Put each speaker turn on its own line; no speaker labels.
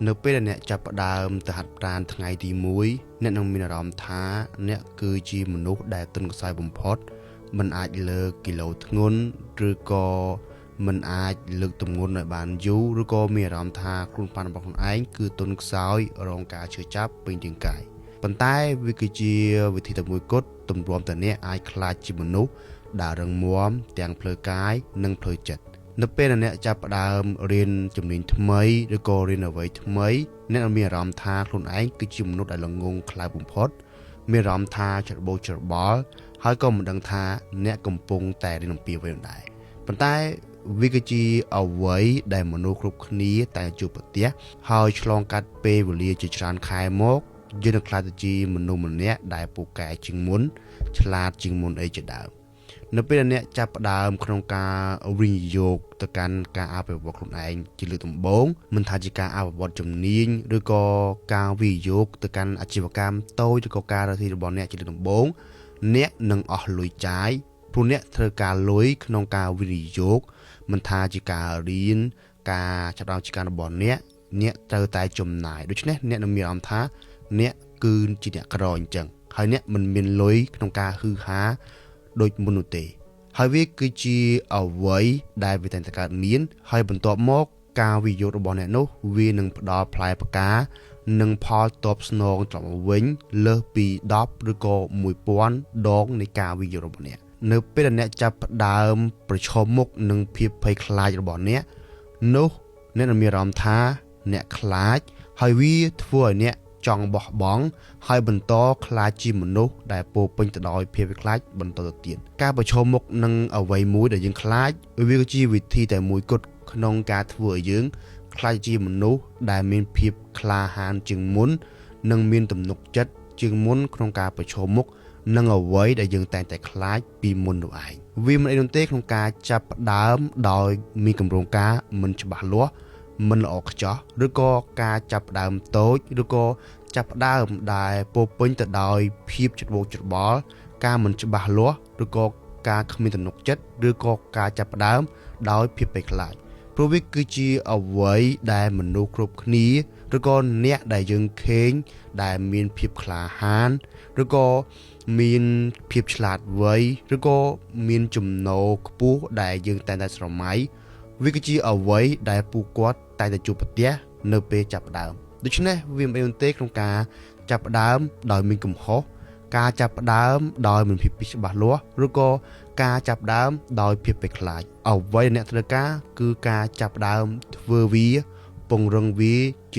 នៅពេលដែលអ្នកចាប់ផ្ដើមទៅហាត់ប្រាណថ្ងៃទី1អ្នកនឹងមានអារម្មណ៍ថាអ្នកគឺជាមនុស្សដែលទន់ខ្សោយបំផុតមិនអាចលើកគីឡូធ្ងន់ឬក៏មិនអាចលើកទម្ងន់ឲ្យបានយូរឬក៏មានអារម្មណ៍ថាខ្លួនប្រាណរបស់ខ្លួនឯងគឺទន់ខ្សោយរងការឈឺចាប់ពេញរាងកាយប៉ុន្តែវាគឺជាវិធីតែមួយគត់ទម្រាំតែអ្នកអាចក្លាយជាមនុស្សដែលរឹងមាំទាំងផ្លូវកាយនិងផ្លូវចិត្តនៅពេលដែលអ្នកចាប់ផ្ដើមរៀនជំនាញថ្មីឬក៏រៀនអ្វីថ្មីអ្នកនឹងមានអារម្មណ៍ថាខ្លួនឯងគឺជាមនុស្សដែលល្ងង់ខ្លៅបំផុតមានអារម្មណ៍ថាច្របូកច្របល់ហើយក៏មិនដឹងថាអ្នកកំពុងតែរៀនអំពីអ្វីនោះដែរប៉ុន្តែវាគឺជាអ្វីដែលមនុស្សគ្រប់គ្នាតែជួបប្រទះហើយឆ្លងកាត់ពេលវេលាជាច្រើនខែមកយើងនឹងក្លាយទៅជាមនុស្សម្នាក់ដែលពូកែជាងមុនឆ្លាតជាងមុនអីជាដើមនៅពេលដែលអ្នកចាប់ផ្ដើមក្នុងការវិនិយោគទៅកាន់ការអភិវឌ្ឍខ្លួនឯងជាលើកដំបូងមិនថាជាការអភិវឌ្ឍជំនាញឬក៏ការវិនិយោគទៅកាន់អាជីវកម្មតូចឬក៏ការរកស៊ីរបស់អ្នកជាលើកដំបូងអ្នកនឹងអស់លុយចាយព្រោះអ្នកត្រូវការលុយក្នុងការវិនិយោគមិនថាជាការរៀនការចាប់ផ្ដើមជាការរបស់អ្នកអ្នកត្រូវតែចំណាយដូច្នេះអ្នកនឹងមានអារម្មណ៍ថាអ្នកគឺជាអ្នកក្រអញ្ចឹងហើយអ្នកមិនមានលុយក្នុងការហ៊ឺហាដូចមុននោះទេហើយវាគឺជាអ្វីដែលវាតែងតែកើតមានហើយបន្ទាប់មកការវិនិយោគរបស់អ្នកនោះវានឹងផ្ដល់ផ្លែផ្កានិងផលតបស្នងត្រឡប់មកវិញលើសពី10ឬក៏1000ដងនៃការវិនិយោគរបស់អ្នកនៅពេលដែលអ្នកចាប់ផ្ដើមប្រឈមមុខនឹងភាពភ័យខ្លាចរបស់អ្នកនោះអ្នកនឹងមានអារម្មណ៍ថាអ្នកខ្លាចហើយវាធ្វើឲ្យអ្នកចង់បោះបង់ហើយបន្តក្លាយជាមនុស្សដែលពោរពេញទៅដោយភាពខ្លាចបន្តទៅទៀតការប្រឈមមុខនឹងអ្វីមួយដែលយើងខ្លាចវាគឺជាវិធីតែមួយគត់ក្នុងការធ្វើឲ្យយើងក្លាយជាមនុស្សដែលមានភាពក្លាហានជាងមុននិងមានទំនុកចិត្តជាងមុនក្នុងការប្រឈមមុខនឹងអ្វីដែលយើងតែងតែខ្លាចពីមុននោះឯងវាមិនអីនោះទេក្នុងការចាប់ផ្ដើមដោយមានគម្រោងការមិនច្បាស់លាស់មិនល្អខ្ចោះឬក៏ការចាប់ផ្ដើមតូចឬក៏ចាប់ផ្ដើមដែលពោរពេញទៅដោយភាពច្របូកច្របល់ការមិនច្បាស់លាស់ឬក៏ការគ្មានទំនុកចិត្តឬក៏ការចាប់ផ្ដើមដោយភាពភ័យខ្លាចព្រោះវាគឺជាអ្វីដែលមនុស្សគ្រប់គ្នាឬក៏អ្នកដែលយើងឃើញដែលមានភាពក្លាហានឬក៏មានភាពឆ្លាតវៃឬក៏មានចំណូលខ្ពស់ដែលយើងតែងតែស្រមៃវាគឺជាអ្វីដែលពួកគាត់តែងតែជួបប្រទះនៅពេលចាប់ផ្ដើមដូច្នេះវាមិនមែនទេក្នុងការចាប់ផ្ដើមដោយមានកំហុសការចាប់ផ្ដើមដោយមិនភាពច្បាស់លាស់ឬក៏ការចាប់ផ្ដើមដោយភាពភ័យខ្លាចអ្វីដែលអ្នកត្រូវការគឺការចាប់ផ្ដើមធ្វើវាពង្រឹងវាជា